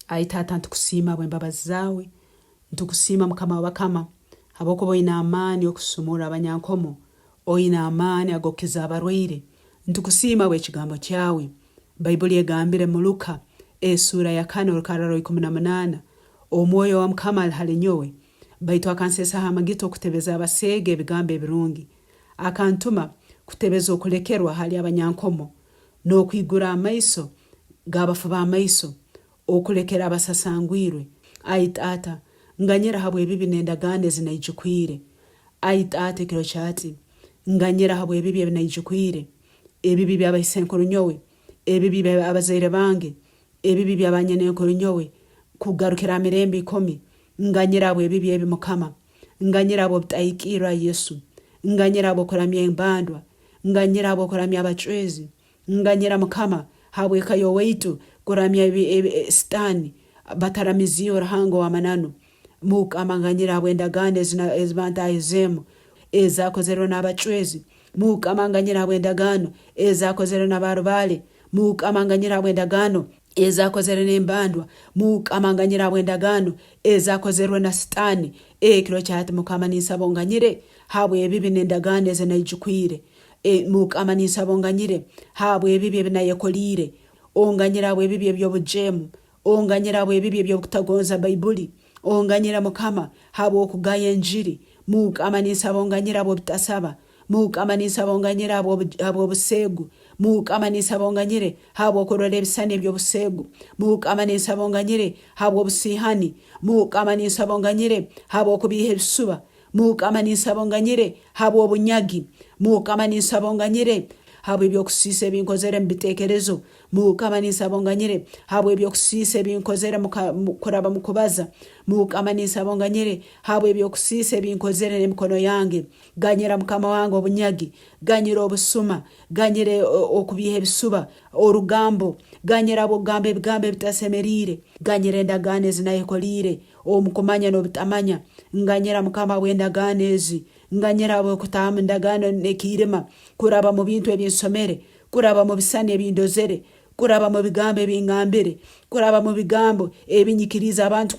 Ai Taata nitukusiima habw'embabazi zaawe, nitukusiima Mukama w'abakama habwokuba oine amaani okusumurra abanyankomo, oine amaani ag'okukiza abarwaire. Nitukusiima habw'ekigambo kyawe. Baibuli egambire mu Luka esuura ya kana orukarra rwa 18, Omwoyo wa Mukama ali hali nyowe, baitu akanseesaho amagita okutebeza abaseege ebigambo ebirungi. Akantuma kutebeza okulekerwa hali abanyankomo, n'okwigura amaiso g'abafu b'amaiso, okulekera abasasangwirwe. Ai Taata, nganyira habw'ebibi n'endagaano ezi naijukwire. Ai Taata, ekiro kyati, nganyira habw'ebibi ebi naijukwire, ebibi by'abaisenkuru nyowe, ebibi by'abazaire bange, ebibi bya banyinenkuru nyowe, kugarukira ha mirembe ikumi. Nganyira habw'ebibi ebi Mukama. Nganyira habw'obutahikirra, ai Yesu. Nganyira habw'okuramya embandwa. Nganyira habw'okuramya abacwezi. Nganyira Mukama habw'eka y'owaitu kuramya Sitaani bataramize iwe Ruhanga ow'amananu. Mukama nganyira habw'endagaano ezi bantaahizeemu ezakozerwe n'abacwezi. Mukama nganyira habw'endagaano ezakozerwe na barubaale. Mukama nganyira habw'endagaano ezakozerwe n'embandwa. Mukama nganyira habw'endagaano ezakozerwe na Sitaani. Ekiro kya hati Mukama ninsaba onganyire habw'ebibi n'endagaano ezi naijukwire. Mukama ninsaba onganyire habw'ebibi ebi nayekoliire. Onganyire habw'ebibi eby'obujeemu. Onganyire habw'ebibi eby'okutagonza Baibuli. Onganyire Mukama habw'okugaya enjiri. Mukama ninsaba onganyire habw'obutasaba. Mukama ninsaba onganyire habw'obuseegu. Mukama ninsaba onganyire habw'okurora ebisani eby'obuseegu. Mukama ninsaba onganyire habw'obusiihani. Mukama ninsaba onganyire habw'okubiiha ebisuba. Mukama ninsaba onganyire habw'obunyagi. Mukama ninsaba onganyire habw'eby'okusiisa ebi nkozere mu biteekerezo. Mukama ninsaba onganyire habw'eby'okusiisa ebi nkozere kuraba mu kubaza. Mukama ninsaba onganyire habw'eby'okusiisa ebi nkozere n'emikono yange. Ganyira Mukama wange obunyagi, ganyira obusuma, ganyira okubiiha ebisuba, orugambo, ganyira habw'okugamba ebigambo ebitasemeriire, ganyira endagaano ezi nayekoliire omu kumanya n'obutamanya. Nganyira Mukama habw'endagaano ezi, nganyira habw'okutaaha omu ndagaano n'ekiirima kuraba mu bintu ebi nsomere, kuraba mu bisani ebi ndozere, kuraba mu bigambo ebi ngambire, kuraba mu bigambo ebi nyikiriize abantu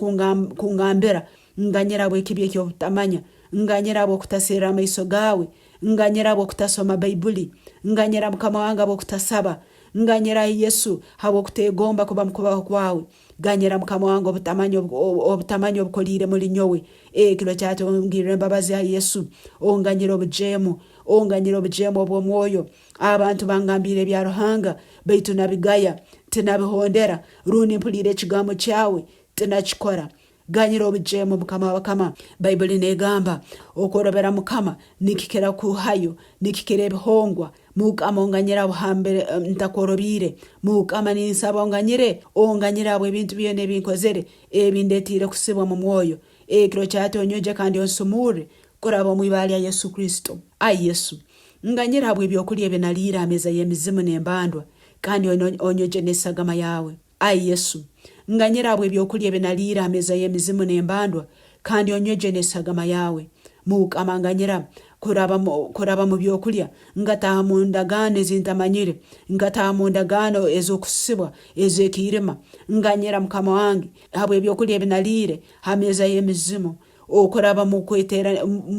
kungambira. Nganyira habw'ekibi eky'obutamanya. Nganyira habw'okutaserra amaiso gaawe. Nganyira habw'okutasoma Baibuli. Nganyira Mukama wange habw'okutasaba. Nganyira ai Yesu habw'okutegomba kuba mukubaho kwawe. Ganyira Mukama wange obutamanya obutamanya obukoliire muli nyowe. Ekiro kyati ongirre embabazi ai Yesu. Onganyire obujeemu. Onganyire obujeemu obw'omwoyo. Abantu bangambiire ebya Ruhanga baitu nabigaya, tinabihondera, rundi mpuliire ekigambo kyawe, tinakikora. Ganyira obujeemu Mukama w'abakama. Baibuli negamba, Okworobera Mukama nikikira kuhayo, nikikira ebihongwa. Mukama onganyire abuhambere ntakworobiire. Mukama ninsaba onganyire, onganyire habw'ebintu byona ebinkozere ebindetiire kusibwa mu mwoyo. Ekiro kyati onyogye kandi onsumurre kuraba omu ibara lya Yesu Kristo. Ai Yesu, nganyira habw'ebyokulya ebinaliire ha meeza y'emizimu n'embandwa kandi onyogye n'esagama yawe. Ai Yesu, nganyira habw'ebyokulya ebi naliire ha meeza y'emizimu n'embandwa, kandi onyogye n'esagama yaawe. Mukama nganyira kuraba kuraba mu byokulya, ngataaha mu ndagaano ezi ntamanyire, ngataaha mu ndagaano ez'okusibwa ez'ekiirima. Nganyira Mukama wange habw'ebyokulya ebi naliire ha meeza y'emizimu, okuraba mu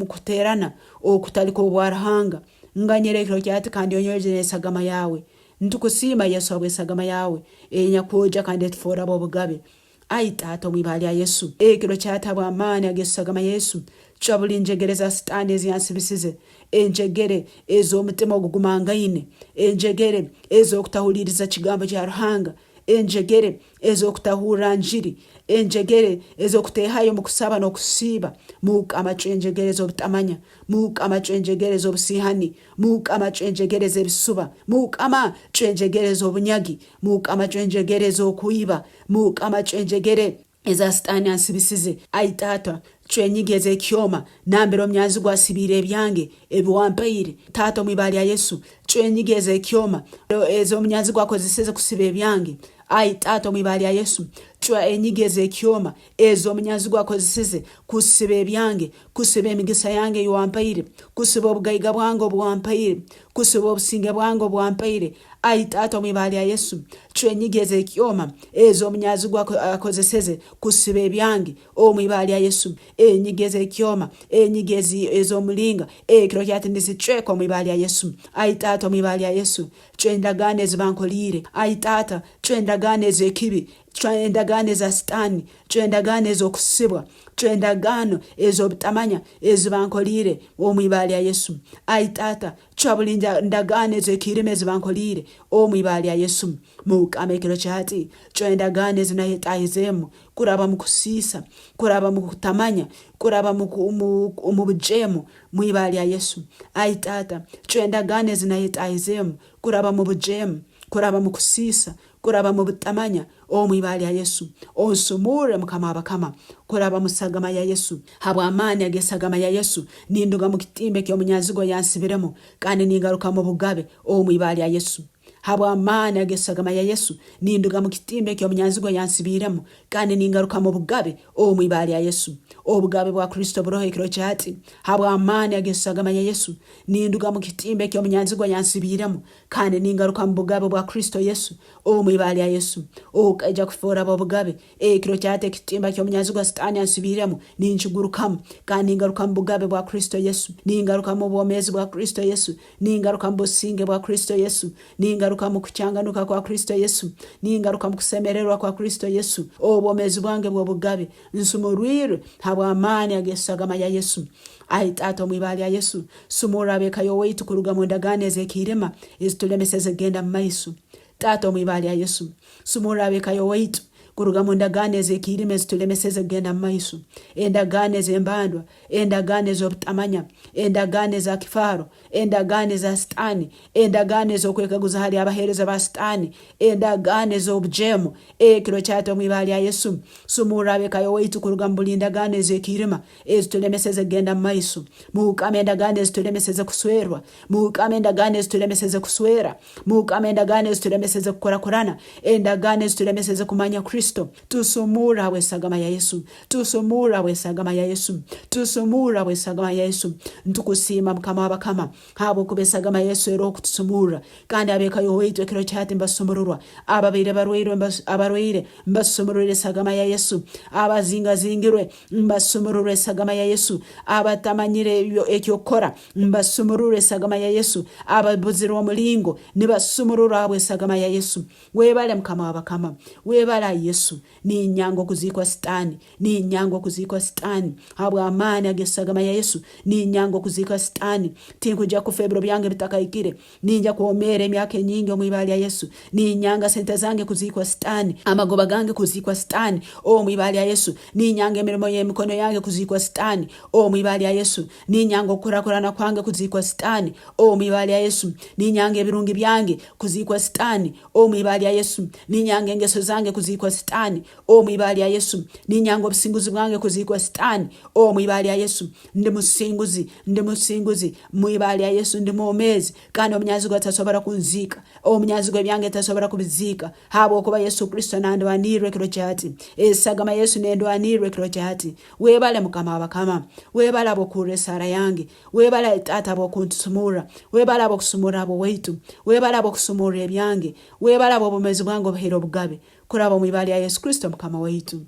kuteerana okutali kw'obwaruhanga. Nganyira ekiro kyati kandi onyogye n'esagama yaawe. Nitukusiima Yesu habw'esagama yaawe enyakwogya kandi etufoora b'obugabe. Ai Taata, omu ibara lya Yesu, ekiro kyati habw'amaani ag'esagama ya Yesu, cwa buli njegere za Sitaani eziyansibisize, enjegere ez'omutima ogugumangaine, enjegere ez'okutahuliiriza kigambo kya Ruhanga, enjegere ez'okutahurra njiri, enjegere ez'okutehayo omu kusaba n'okusiiba. Mukama cwa enjegere ez'obutamanya. Mukama cwa enjegere ez'obusiihani. Mukama cwa enjegere ez'ebisuba. Mukama cwa enjegere ez'obunyagi. Mukama cwa enjegere ez'okwiba. Mukama cwa enjegere eza Sitaani ansibisize. Ai Taata, cwa enyigi ez'ekyoma nambere omunyanzigwa asibiire ebyange ebi wampaire. Taata, omu ibara lya Yesu, cwa enyigi ez'ekyoma ez'omunyanzigwa akozeseze kusiba ebyange. Ai Taata, omu ibara lya Yesu, cwa enyigi ez'ekyoma ez'omunyanzigwa akozeseze kusiba ebyange, kusiba emigisa yange ei wampaire, kusiba obugaiga bwange obu wampaire, kusiba obusinge bwange obu wampaire. Ai Taata, omu ibara lya Yesu, cwa enyigi ez'ekyoma ez'omunyanzigwa akozeseze kusiba ebyange, omu ibara lya Yesu. Enyigi ez'ekyoma, enyigi ez'omulinga, ekiro kyati nizicweka omu ibara lya Yesu. Ai Taata, omu ibara lya Yesu, cwa endagaano ezi bankoliire. Ai Taata, cwa endagaano ez'ekibi, cwa endagaano eza Sitaani, cwa endagaano ez'okusibwa, cwa endagaano ez'obutamanya ezi bankoliire omu ibara lya Yesu. Ai Taata, Cwa buli ndagaano ez'ekiirima ezi bankoliire, omu ibara lya Yesu. Mukama ekiro kya hati, cwa endagaano ezi nayetaahizeemu kuraba mu kusiisa, kuraba mu kutamanya, kuraba mu bujeemu, mu ibara lya Yesu. Ai Taata, cwa endagaano ezi nayetaahizeemu kuraba mu bujeemu, kuraba mu kusiisa, kuraba mu butamanya, omu ibara lya Yesu. Onsumurre, Mukama w'abakama, kuraba mu sagama ya Yesu. Habw'amaani ag'esagama ya Yesu, ninduga mu kitimba eky'omunyanzigwa yansibiremu kandi ningaruka mu bugabe omu ibara lya Yesu. Habw'amaani ag'esagama ya Yesu, ninduga mu kitimba eky'omunyanzigwa yansibiiremu kandi ningaruka mu bugabe omu ibara lya Yesu. Obugabe bwa Kristo buroho ekiro kya hati. Habw'amaani ag'esagama ya Yesu, ninduga mu kitimba eky'omunyanzigwa yansibiiremu Kandi ningaruka mu bugabe bwa Kristo Yesu, omu ibara lya Yesu, okaija kufoora ab'obugabe. Ekiro kyata ekitimba ky'omunyanzigwa Sitaani ansibiiremu, ninkigurukamu. Kandi ningaruka mu bugabe bwa Kristo Yesu. Ningaruka mu bwomeezi bwa Kristo Yesu. Ningaruka mu businge bwa Kristo Yesu. Ningaruka mu kukyanganuka kwa Kristo Yesu. Ningaruka mu kusemererwa kwa Kristo Yesu. Obwomeezi bwange bw'obugabe. Nsumurwirwe habw'amaani ag'esagama ya Yesu. Ai Taata, omu ibara lya Yesu, sumurra ab'eka y'owaitu kuruga mu ndagaano ez'ekiirima ezitulemeseze kugenda mu maiso. Taata, omu ibara lya Yesu, sumurra ab'eka y'owaitu kuruga mu ndagaano ez'ekiirima ezitulemeseze kugenda mu maiso, endagaano ez'embandwa, endagaano ez'obutamanya, endagaano eza kifaaro, endagaano eza Sitaani, endagaano ez'okwekaguza hali abaheereza ba Sitaani, endagaano ez'obujeemu, ekiro kyata omu ibara lya Yesu, sumurra ab'eka y'owaitu kuruga mu buli ndagaano ez'ekiirima ezitulemeseze kugenda mu maiso. Mukama endagaano ezitulemeseze kuswerwa, Mukama endagaano ezitulemeseze kuswera, Mukama endagaano ezitulemeseze kukurakurana, endagaano ezitulemeseze kumanya Kristo, tusumurre habw'esagama ya Yesu. Tusumurre habw'esagama ya Yesu. Tusumurre habw'esagama ya Yesu. Ntukusiima Mukama w'abakama habwokuba esagama ya Yesu eroho kutusumurra. Kandi ab'eka y'owaitu ekiro kya hati nibasumururwa. Ababaire barwairwe abarwaire mbasumururire esagama ya Yesu. Abazingazingirwe mbasumururwe esagama ya Yesu. Abatamanyire eky'okukora mbasumururwe esagama ya Yesu. Ababuzirwe omulingo nibasumururwa habw'esagama ya Yesu. Webale Mukama w'abakama. Webale ai Yesu. Ninyanga okuziikwa Sitaani. Ninyanga okuziikwa Sitaani. Habw'amaani ag'esagama ya Yesu, ninyanga okuziikwa Sitaani. Tinkwija kufa ebiro byange bitakahikire. Ninja kwomeera emyaka enyingi omu ibara lya Yesu. Ninyanga sente zange kuziikwa Sitaani. Amagoba gange kuziikwa Sitaani omu ibara lya Yesu. Ninyanga emirimo y'emikono yange kuziikwa Sitaani omu ibara lya Yesu. Ninyanga okukurakurana kwange kuziikwa Sitaani omu ibara lya Yesu. Ninyanga ebirungi byange kuziikwa Sitaani omu ibara lya Yesu. Ninyanga engeso zange kuziikwa Sitaani omu ibara lya Yesu. Ninyanga obusinguzi bwange kuziikwa Sitaani omu ibara lya Yesu. Ndi musinguzi, ndi musinguzi mu ibara lya Yesu. Ndi mwomeezi kandi omunyanzigwa tasobora kunziika. Omunyanzigwa ebyange tasobora kubiziika habwokuba Yesu Kristo nandwanirra ekiro kya hati. Esagama ya Yesu nendwanirra ekiro kya hati. Webale Mukama w'abakama. Webale habw'okuhurra esaara yange. Webale Taata habw'okuntusumurra. Webale habw'okusumurra ab'owaitu. Webale habw'okusumurra ebyange. Webale habw'obwomeezi bwange obuhaire obugabe kuraba omu ibara lya Yesu Kristo Mukama waitu.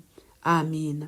Amiina.